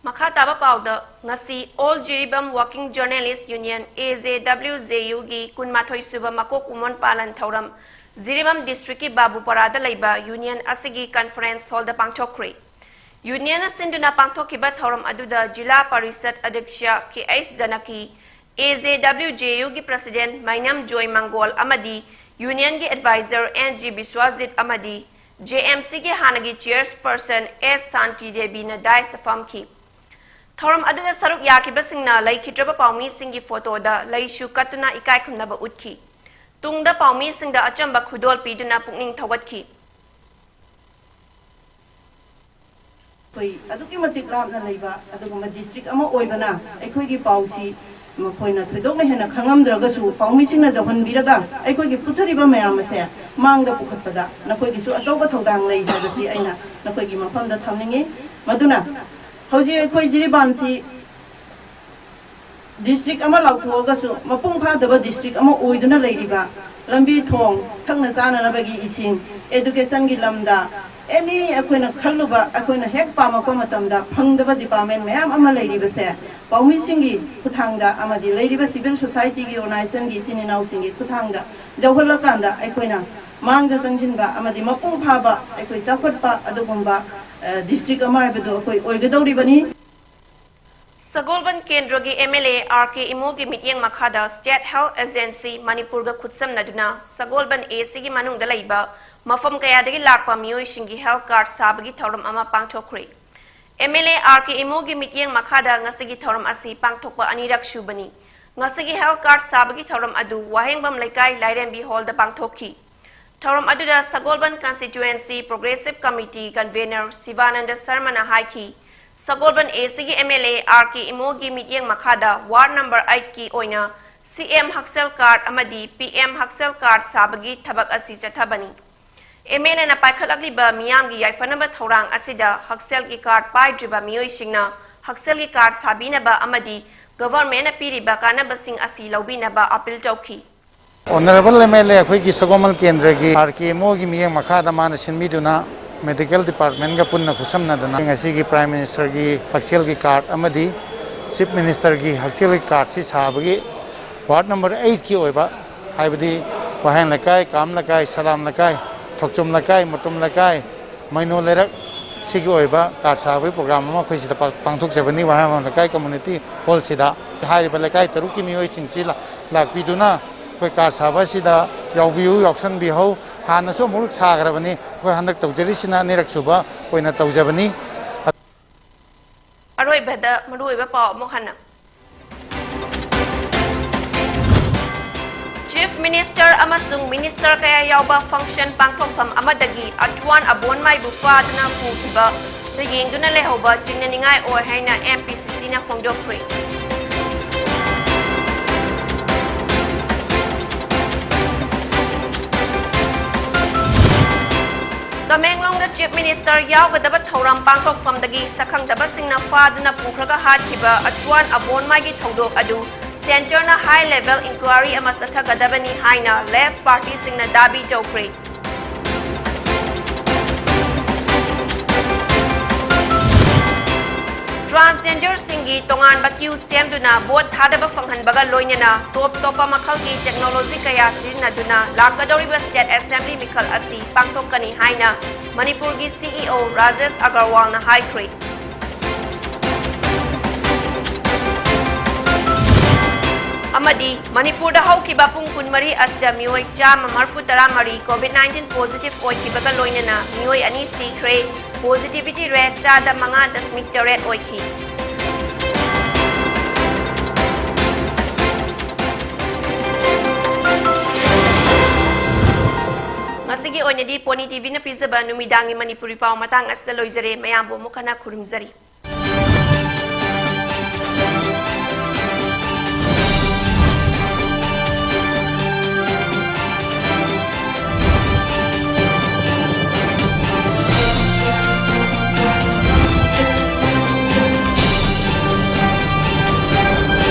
ꯃꯈꯥ ꯇꯥꯕ ꯄꯥꯎꯗ, ꯉꯁꯤ All Jiribam Working Journalist Union, A J W J U ꯒꯤ ꯀꯨꯟꯃꯥꯊꯣꯏ ꯁꯨꯕ ꯃꯀꯣꯛ ꯎꯃꯣꯟ ꯄꯥꯂꯟ ꯊꯧꯔꯝ ꯖꯤꯔꯤꯕꯥꯝ ꯗꯤꯁꯇ꯭ꯔꯤꯛꯀꯤ ꯕꯥꯕꯨꯄꯥꯔꯥꯗ ꯂꯩꯕ ꯌꯨꯅꯤꯌꯟ ꯑꯁꯤꯒꯤ ꯀꯟꯐꯔꯦꯟꯁ ꯍꯣꯜꯗ ꯄꯥꯡꯊꯣꯛꯈ꯭ꯔꯦ꯫ ꯌꯨꯅꯤꯌꯟꯅ ꯁꯤꯟꯗꯨꯅ ꯄꯥꯡꯊꯣꯛꯈꯤꯕ ꯊꯧꯔꯝ ꯑꯗꯨꯗ ꯖꯤꯂꯥ ꯄꯔꯤꯁꯠ ꯑꯗ꯭ꯌꯛꯁ K H Janaki, A J W J U ꯒꯤ ꯄ꯭ꯔꯁꯤꯗꯦꯟꯠ ꯃꯩꯅꯝ ꯖꯣꯏ ꯃꯪꯒꯣꯜ ꯑꯃꯗꯤ ꯌꯨꯅꯤꯌꯟꯒꯤ ꯑꯦꯗꯚꯥꯏꯖꯔ ꯑꯦꯟ ꯖꯤ ꯕꯤꯁ꯭ꯋꯥꯖꯤꯠ ꯑꯃꯗꯤ J M C ꯒꯤ ꯍꯥꯟꯅꯒꯤ ꯆꯤꯌꯔꯁꯄꯔꯁꯟ ꯑꯦꯁ ꯁꯥꯟꯇꯤ ꯗꯦꯕꯤꯅ ꯗꯥꯏꯁꯇ ꯐꯝꯈꯤ꯫ ꯊꯧꯔꯝ ꯑꯗꯨꯗ ꯁꯔꯨꯛ ꯌꯥꯈꯤꯕꯁꯤꯡꯅ ꯂꯩꯈꯤꯗ꯭ꯔꯕ ꯄꯥꯎꯃꯤꯁꯤꯡꯒꯤ ꯐꯣꯇꯣꯗ ꯂꯩꯁꯨ ꯀꯠꯇꯨꯅ ꯏꯀꯥꯏ ꯈꯨꯝꯅꯕ ꯎꯠꯈꯤ꯫ ꯇꯨꯡꯗ ꯄꯥꯎꯃꯤꯁꯤꯡꯗ ꯑꯆꯝꯕ ꯈꯨꯗꯣꯜ ꯄꯤꯗꯨꯅ ꯄꯨꯛꯅꯤꯡ ꯊꯧꯒꯠꯈꯤ꯫ ꯑꯩꯈꯣꯏ ꯑꯗꯨꯛꯀꯤ ꯃꯇꯤꯛ ꯂꯥꯞꯅ ꯂꯩꯕ ꯑꯗꯨꯒꯨꯝꯕ ꯗꯤꯁꯇ꯭ꯔꯤꯛ ꯑꯃ ꯑꯣꯏꯕꯅ ꯑꯩꯈꯣꯏꯒꯤ ꯄꯥꯎꯁꯤ ꯃꯈꯣꯏꯅ ꯊꯣꯏꯗꯣꯛꯅ ꯍꯦꯟꯅ ꯈꯪꯉꯝꯗ꯭ꯔꯒꯁꯨ ꯄꯥꯎꯃꯤꯁꯤꯡꯅ ꯌꯧꯍꯟꯕꯤꯔꯒ ꯑꯩꯈꯣꯏꯒꯤ ꯄꯨꯊꯔꯤꯕ ꯃꯌꯥꯝ ꯑꯁꯦ ꯃꯥꯡꯗ ꯄꯨꯈꯠꯄꯗ ꯅꯈꯣꯏꯒꯤꯁꯨ ꯑꯆꯧꯕ ꯊꯧꯗꯥꯡ ꯂꯩ ꯍꯥꯏꯕꯁꯤ ꯑꯩꯅ ꯅꯈꯣꯏꯒꯤ ꯃꯐꯝꯗ ꯊꯝꯅꯤꯡꯏ꯫ ꯃꯗꯨꯅ ꯍꯧꯖꯤꯛ ꯑꯩꯈꯣꯏ ꯖꯤꯔꯤꯕꯥꯝꯁꯤ ꯗꯤꯁꯇ꯭ꯔꯤꯛ ꯑꯃ ꯂꯥꯎꯊꯣꯛꯑꯒꯁꯨ ꯃꯄꯨꯡ ꯐꯥꯗꯕ ꯗꯤꯁꯇ꯭ꯔꯤꯛ ꯑꯃ ꯑꯣꯏꯗꯨꯅ ꯂꯩꯔꯤꯕ, ꯂꯝꯕꯤ ꯊꯣꯡ, ꯊꯛꯅ ꯆꯥꯅꯅꯕꯒꯤ ꯏꯁꯤꯡ, ꯑꯦꯗꯨꯀꯦꯁꯟꯒꯤ ꯂꯝꯗ, ꯑꯦꯅꯤ ꯑꯩꯈꯣꯏꯅ ꯈꯜꯂꯨꯕ, ꯑꯩꯈꯣꯏꯅ ꯍꯦꯛ ꯄꯥꯝꯃꯛꯄ ꯃꯇꯝꯗ ꯐꯪꯗꯕ ꯗꯤꯄꯥꯔꯠꯃꯦꯟ ꯃꯌꯥꯝ ꯑꯃ ꯂꯩꯔꯤꯕꯁꯦ ꯄꯥꯎꯃꯤꯁꯤꯡꯒꯤ ꯈꯨꯠꯊꯥꯡꯗ ꯑꯃꯗꯤ ꯂꯩꯔꯤꯕ ꯁꯤꯚꯤꯜ ꯁꯣꯁꯥꯏꯇꯤꯒꯤ ꯑꯣꯔꯒꯅꯥꯏꯖꯦꯁꯟꯒꯤ ꯏꯆꯤꯟ ꯏꯅꯥꯎꯁꯤꯡꯒꯤ ꯈꯨꯠꯊꯥꯡꯗ ꯌꯧꯍꯜꯂꯀꯥꯟꯗ ꯑꯩꯈꯣꯏꯅ ꯃꯥꯡꯗ ꯆꯪꯁꯤꯟꯕ ꯑꯃꯗꯤ ꯃꯄꯨꯡ ꯐꯥꯕ ꯑꯩꯈꯣꯏ ꯆꯥꯎꯈꯠꯄ ꯑꯗꯨꯒꯨꯝꯕ, ꯑ, ꯗꯤꯁꯇ꯭ꯔꯤꯛ ꯑꯃ ꯍꯥꯏꯕꯗꯨ ꯑꯩꯈꯣꯏ ꯑꯣꯏꯒꯗꯧꯔꯤꯕꯅꯤ꯫ ꯁꯒꯣꯜꯕꯟ ꯀꯦꯟꯗ꯭ꯔꯒꯤ ꯑꯦꯝ ꯑꯦꯜ ꯑꯦ ꯑꯥꯔ ꯀꯦ ꯏꯃꯣꯒꯤ ꯃꯤꯠꯌꯦꯡ ꯃꯈꯥꯗ ꯁ꯭ꯇꯦꯠ ꯍꯦꯜꯊ ꯑꯦꯖꯦꯟꯁꯤ ꯃꯅꯤꯄꯨꯔꯒ ꯈꯨꯠꯁꯝꯅꯗꯨꯅ ꯁꯒꯣꯜꯕꯟ ꯑꯦ ꯁꯤꯒꯤ ꯃꯅꯨꯡꯗ ꯂꯩꯕ ꯃꯐꯝ ꯀꯌꯥꯗꯒꯤ ꯂꯥꯛꯄ ꯃꯤꯑꯣꯏꯁꯤꯡꯒꯤ ꯍꯦꯜꯊ ꯀꯥꯔꯗ ꯁꯥꯕꯒꯤ ꯊꯧꯔꯝ ꯑꯃ ꯄꯥꯡꯊꯣꯛꯈ꯭ꯔꯦ꯫ ꯑꯦꯝ ꯑꯦꯜ ꯑꯦ ꯑꯥꯔ ꯀꯦ ꯏꯃꯣꯒꯤ ꯃꯤꯠꯌꯦꯡ ꯃꯈꯥꯗ ꯉꯁꯤꯒꯤ ꯊꯧꯔꯝ ꯑꯁꯤ ꯄꯥꯡꯊꯣꯛꯄ ꯑꯅꯤꯔꯛ ꯁꯨꯕꯅꯤ꯫ ꯉꯁꯤꯒꯤ ꯍꯦꯜꯊ ꯀꯥꯔꯗ ꯁꯥꯕꯒꯤ ꯊꯧꯔꯝ ꯑꯗꯨ ꯋꯥꯍꯦꯡꯕꯝ ꯂꯩꯀꯥꯏ ꯂꯥꯏꯔꯦꯝꯕꯤ ꯍꯣꯜꯗ ꯄꯥꯡꯊꯣꯛꯈꯤ꯫ ꯊꯧꯔꯝ ꯑꯗꯨꯗ ꯁꯒꯣꯜꯕꯟ ꯀꯟꯁꯇꯤꯇ꯭ꯋꯨꯑꯦꯟꯁꯤ ꯄ꯭ꯔꯣꯒ꯭ꯔꯦꯁꯤꯚ ꯀꯃꯤꯇꯤ ꯀꯟꯚꯦꯅꯔ ꯁꯤꯕꯥꯅꯟꯗ ꯁꯔꯃꯅ ꯍꯥꯏꯈꯤ, ꯁꯒꯣꯜꯕꯟ ꯑꯦ ꯁꯤꯒꯤ ꯑꯦꯝ ꯑꯦꯜ ꯑꯦ ꯑꯥꯔ ꯀꯦ ꯏꯃꯣꯒꯤ ꯃꯤꯠꯌꯦꯡ ꯃꯈꯥꯗ ꯋꯥꯔꯗ ꯅꯝꯕꯔ ꯑꯩꯠꯀꯤ ꯑꯣꯏꯅ ꯁꯤ ꯑꯦꯝ ꯍꯛꯁꯦꯜ ꯀꯥꯔꯗ ꯑꯃꯗꯤ ꯄꯤ ꯑꯦꯝ ꯍꯛꯁꯦꯜ ꯀꯥꯔꯗ ꯁꯥꯕꯒꯤ ꯊꯕꯛ ꯑꯁꯤ ꯆꯠꯊꯕꯅꯤ꯫ ꯑꯦꯝ ꯑꯦꯜ ꯑꯦꯅ ꯄꯥꯏꯈꯠꯂꯛꯂꯤꯕ ꯃꯤꯌꯥꯝꯒꯤ ꯌꯥꯏꯐꯅꯕ ꯊꯧꯔꯥꯡ ꯑꯁꯤꯗ ꯍꯛꯁꯦꯜꯒꯤ ꯀꯥꯔꯗ ꯄꯥꯏꯗ꯭ꯔꯤꯕ ꯃꯤꯑꯣꯏꯁꯤꯡꯅ ꯍꯛꯁꯦꯜꯒꯤ ꯀꯥꯔꯗ ꯁꯥꯕꯤꯅꯕ ꯑꯃꯗꯤ ꯒꯚꯔꯟꯃꯦꯟꯠꯅ ꯄꯤꯔꯤꯕ ꯀꯥꯟꯅꯕꯁꯤꯡ ꯑꯁꯤ ꯂꯧꯕꯤꯅꯕ ꯑꯄꯤꯜ ꯇꯧꯈꯤ꯫ ꯑꯣꯅꯔꯦꯕꯜ ꯑꯦꯝ ꯑꯦꯜ ꯑꯦ ꯑꯩꯈꯣꯏꯒꯤ ꯁꯒꯣꯜꯕꯟ ꯀꯦꯟꯗ꯭ꯔꯒꯤ ꯑꯥꯔ ꯀꯦ ꯏꯃꯣꯒꯤ ꯃꯤꯠꯌꯦꯡ ꯃꯈꯥꯗ ꯃꯥꯅ ꯁꯤꯟꯕꯤꯗꯨꯅ ꯃꯦꯗꯤꯀꯦꯜ ꯗꯤꯄꯥꯔꯠꯃꯦꯟꯠꯒ ꯄꯨꯟꯅ ꯈꯨꯠꯁꯝꯅꯗꯨꯅ ꯉꯁꯤꯒꯤ ꯄ꯭ꯔꯥꯏꯝ ꯃꯤꯅꯤꯁꯇꯔꯒꯤ ꯍꯛꯁꯦꯜꯒꯤ ꯀꯥꯔꯗ ꯑꯃꯗꯤ ꯆꯤꯐ ꯃꯤꯅꯤꯁꯇꯔꯒꯤ ꯍꯛꯁꯦꯜꯒꯤ ꯀꯥꯔꯗꯁꯤ ꯁꯥꯕꯒꯤ ꯋꯥꯔꯗ ꯅꯝꯕꯔ ꯑꯩꯠꯀꯤ ꯑꯣꯏꯕ, ꯍꯥꯏꯕꯗꯤ ꯋꯥꯍꯦꯡ ꯂꯩꯀꯥꯏ, ꯀꯥꯝ ꯂꯩꯀꯥꯏ, ꯁꯂꯥꯝ ꯂꯩꯀꯥꯏ, ꯊꯣꯛꯆꯣꯝ ꯂꯩꯀꯥꯏ, ꯃꯇꯨꯝ ꯂꯩꯀꯥꯏ, ꯃꯩꯅꯣ ꯂꯩꯔꯛ ꯁꯤꯒꯤ ꯑꯣꯏꯕ ꯀꯥꯔꯗ ꯁꯥꯕꯒꯤ ꯄ꯭ꯔꯣꯒ꯭ꯔꯥꯝ ꯑꯃ ꯑꯩꯈꯣꯏ ꯁꯤꯗ ꯄꯥꯡ-, ꯄꯥꯡꯊꯣꯛꯆꯕꯅꯤ꯫ ꯋꯥꯍꯦꯡꯕꯝ ꯂꯩꯀꯥꯏ ꯀꯝꯃ꯭ꯌꯨꯅꯤꯇꯤ ꯍꯣꯜꯁꯤꯗ ꯍꯥꯏꯔꯤꯕ ꯂꯩꯀꯥꯏ ꯇꯔꯨꯛꯀꯤ ꯃꯤꯑꯣꯏꯁꯤꯡꯁꯤ ꯂꯥ-, ꯂꯥꯛꯄꯤꯗꯨꯅ ꯑꯩꯈꯣꯏ ꯀꯥꯔꯗ ꯁꯥꯕ ꯑꯁꯤꯗ ꯌꯥꯎꯕꯤꯌꯨ, ꯌꯥꯎꯁꯟꯕꯤꯍꯧ꯫ ꯍꯥꯟꯅꯁꯨ ꯑꯃꯨꯛ ꯁꯥꯈ꯭ꯔꯕꯅꯤ꯫ ꯑꯩꯈꯣꯏ ꯍꯟꯗꯛ ꯇꯧꯖꯔꯤꯁꯤꯅ ꯑꯅꯤꯔꯛ ꯁꯨꯕ ꯑꯣꯏꯅ ꯇꯧꯖꯕꯅꯤ꯫ ꯑꯔꯣꯏꯕꯗ ꯃꯔꯨꯑꯣꯏꯕ ꯄꯥꯎ ꯑꯃꯨꯛ ꯍꯟꯅ꯫ ꯆꯤꯐ ꯃꯤꯅꯤꯁꯇꯔ ꯑꯃꯁꯨꯡ ꯃꯤꯅꯤꯁꯇꯔ ꯀꯌꯥ ꯌꯥꯎꯕ ꯐꯪꯁꯟ ꯄꯥꯡꯊꯣꯛꯐꯝ ꯑꯃꯗꯒꯤ ꯑꯊꯋꯥꯟ ꯑꯕꯣꯟꯃꯥꯏꯕꯨ ꯐꯥꯗꯨꯅ ꯄꯨꯈꯤꯕꯗ ꯌꯦꯡꯗꯨꯅ ꯂꯩꯍꯧꯕ ꯆꯤꯡꯅꯅꯤꯡꯉꯥꯏ ꯑꯣꯏ ꯍꯥꯏꯅ ꯑꯦꯝ ꯄꯤ ꯁꯤ ꯁꯤꯅ ꯐꯣꯡꯗꯣꯛꯈ꯭ꯔꯦ꯫ ꯇꯃꯦꯡꯂꯣꯡꯗ ꯆꯤꯐ ꯃꯤꯅꯤꯁꯇꯔ ꯌꯥꯎꯒꯗꯕ ꯊꯧꯔꯝ ꯄꯥꯡꯊꯣꯛꯐꯝꯗꯒꯤ ꯁꯛꯈꯪꯗꯕꯁꯤꯡꯅ ꯐꯥꯗꯨꯅ ꯄꯨꯈ꯭ꯔꯒ ꯍꯥꯠꯈꯤꯕ ꯑꯊꯋꯥꯟ ꯑꯕꯣꯟꯃꯥꯏꯒꯤ ꯊꯧꯗꯣꯛ ꯑꯗꯨ ꯁꯦꯟꯇꯔꯅ ꯍꯥꯏ ꯂꯦꯚꯦꯜ ꯏꯟꯀ꯭ꯋꯥꯏꯔꯤ ꯑꯃ ꯆꯠꯊꯒꯗꯕꯅꯤ ꯍꯥꯏꯅ ꯂꯦꯐ ꯄꯥꯔꯇꯤꯁꯤꯡꯅ ꯗꯥꯕꯤ ꯇꯧꯈ꯭ꯔꯦ꯫ ꯇ꯭ꯔꯥꯟꯁꯖꯦꯟꯗꯔꯁꯤꯡꯒꯤ ꯇꯣꯉꯥꯟꯕ ꯀ꯭ꯌꯨ ꯁꯦꯝꯗꯨꯅ ꯚꯣꯠ ꯊꯥꯗꯕ ꯐꯪꯍꯟꯕꯒ ꯂꯣꯏꯅꯅ ꯇꯣꯞ ꯇꯣꯞꯄ ꯃꯈꯜꯒꯤ ꯇꯦꯛꯅꯣꯂꯣꯖꯤ ꯀꯌꯥ ꯁꯤꯖꯤꯟꯅꯗꯨꯅ ꯂꯥꯛꯀꯗꯧꯔꯤꯕ ꯁ꯭ꯇꯦꯠ ꯑꯦꯁꯦꯝꯕ꯭ꯂꯤ ꯃꯤꯈꯜ ꯑꯁꯤ ꯄꯥꯡꯊꯣꯛꯀꯅꯤ ꯍꯥꯏꯅ ꯃꯅꯤꯄꯨꯔꯒꯤ ꯁꯤ ꯏ ꯑꯣ ꯔꯥꯖꯦꯁ ꯑꯒꯔꯋꯥꯜꯅ ꯍꯥꯏꯈ꯭ꯔꯦ꯫ ꯑꯃꯗꯤ ꯃꯅꯤꯄꯨꯔꯗ ꯍꯧꯈꯤꯕ ꯄꯨꯡ ꯀꯨꯟꯃꯔꯤ ꯑꯁꯤꯗ ꯃꯤꯑꯣꯏ ꯆꯥꯝꯃ ꯃꯔꯤꯐꯨ ꯇꯔꯥ ꯃꯔꯤ COVID nineteen positive ꯑꯣꯏꯈꯤꯕꯒ ꯂꯣꯏꯅꯅ ꯃꯤꯑꯣꯏ ꯑꯅꯤ ꯁꯤꯈ꯭ꯔꯦ꯫ Positivity rate ꯆꯥꯗ ꯃꯉꯥ ꯗꯁꯃꯤꯛ ꯇꯔꯦꯠ ꯑꯣꯏꯈꯤ꯫ ꯉꯁꯤꯒꯤ ꯑꯣꯏꯅꯗꯤ ꯄꯣꯅꯤ ꯇꯤꯚꯤꯅ ꯄꯤꯖꯕ ꯅꯨꯃꯤꯗꯥꯡꯒꯤ ꯃꯅꯤꯄꯨꯔꯤ ꯄꯥꯎ ꯃꯇꯥꯡ ꯑꯁꯤꯗ ꯂꯣꯏꯖꯔꯦ꯫ ꯃꯌꯥꯝꯕꯨ ꯑꯃꯨꯛ ꯍꯟꯅ ꯈꯨꯔꯨꯝꯖꯔꯤ꯫